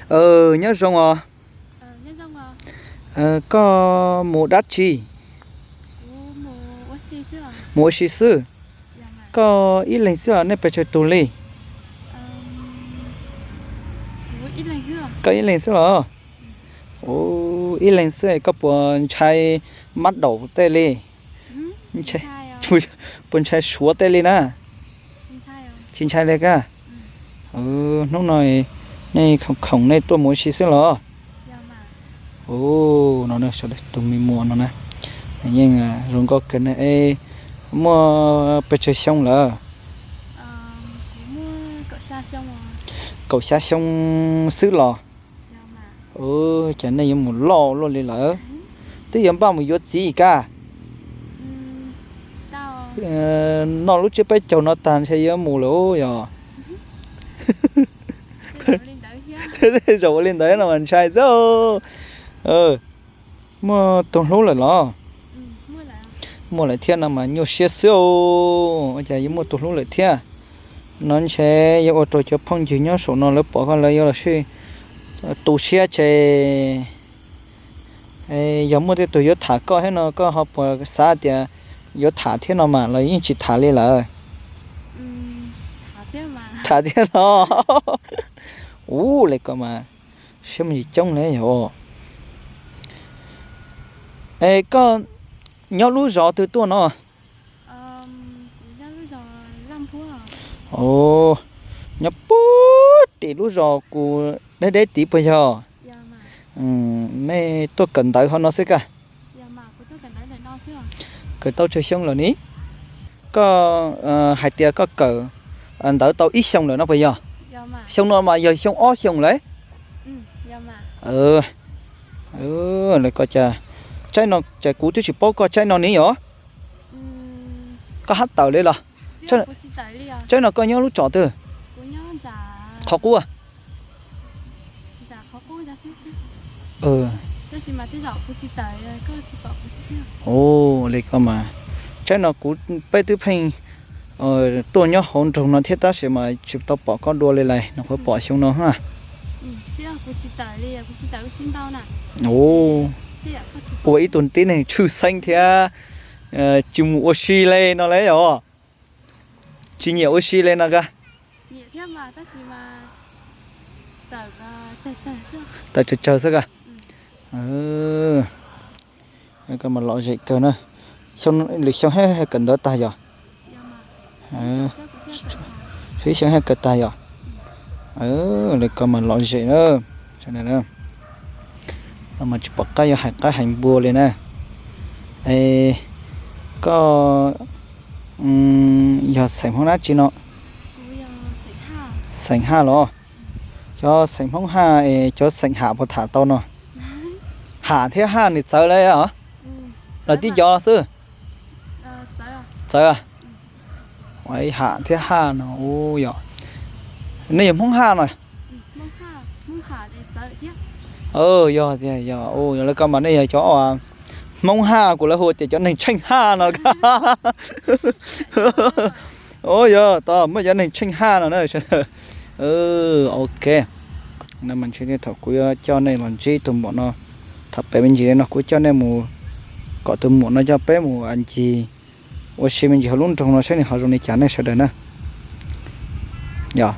Nyob zoo os. Koj mus dab tsi? Mus ua si xwb. Koj ib leeg xwb os, nej pes tsawg tus li? Koj ib leeg xwb los? Ib leeg xwb koj puas ntshai mab daum tej li? Puas ntshai suav tej li na? Tsis ntshai li koj? Hnub no nej khoom khoom nej tuaj mus ua si xwb los? No, tus me muam no na, yeej zoo nkauj kawg na. Muaj pes tsawg xyoo lawm? Kaum xya xyoo xwb los? Cas nej yuav mus loj luaj li lawm? Twb yuav npaj mus yuav txiv koj. Noj lub tsiab peb caug no tag ntshe yuav mus lawm yog? Zaum ua li ntawd no mas ntshai xwb. Muaj tus hlub lawm los? Muaj lawm thiab no mas nyuaj siab xwb. Ua cas yuav muaj tus hlub lawm thiab? No ntshe yuav ua rau cov phooj ywg nyob saum no lawv pom koj lawv yuav los sis tu siab tseg. Yog muaj tej tus yuav tham koj thiab no koj ho puas xav tias yuav tham thiab no mas los yeej tsis tham li lawm? Tham thiab no. Ua li koj mas siab me ntsis coob li yog. Es koj nyob lub zos twg tuaj no? Nyob puag tim lub zos kuv deb deb tid puas yog? Nej tuaj kawm ntawv hauv no xwb koj? Kawm tau tsawg xyoo lawm ni? Koj hais tias koj kawm ntawv tau ib xyoos lawm no puas yog? Xyoo no mas yog xyoo ob xyoos lawm. Lawv ko cas, tsaib no ces kuv twb tsis paub koj tsaib no ni os. Koj hab tawm li los? Tsaib no koj nyob lub tsom twg? Qhov qub. Ua li ko mas, tsaib no kuv, peb twb pheej tuaj nyob hauv nroog no thiab tab sis mas tsis tau pom koj dua li lawm, nws qhuav pom xyoo no ha. Ua ib tug tib neeg tshwj xeeb thiab tsis mus ua si li no lawm os. Tsis nyiam ua si li no koj? Tawm tsawg tsawg xwb koj? Koj mas lom zem kawg na. Lwm xyoo thiaj kawm ntawv tag yog? Ib xyoo thiaj kawm tag yog? Li ko mas lom zem na. Mas tsis pom qab yuav hais qaib hais npua li na. Es koj yog xeem Hmoob dab tsi no? Xeem Haj los? Cov xeem Hmoob Haj es cov xeem Ham puas tham tau no? Ham thiab Haj nws txawv lawm os? Los tib co xwb? Txawv. Ham thiab Haj no ua yog, nej yog Hmoob Haj no? Yog, yog, yog li ko mas nej yog cov Hmoob Haj, kuv lawv hu tias cov neeg tsheej Haj no. Yog, tos muaj cov neeg tsheej Haj no na sawv daws. Ok, no mas ntshe thaum kuv yuav coj nej los ntsib tus muam no, thaum pem me ntsis li no kuv coj nej mus kom tus muam no coj peb mus ncig ua si me ntsis hauv lub nroog no saib nws ho zoo li cas nej sawv daws na. Yog,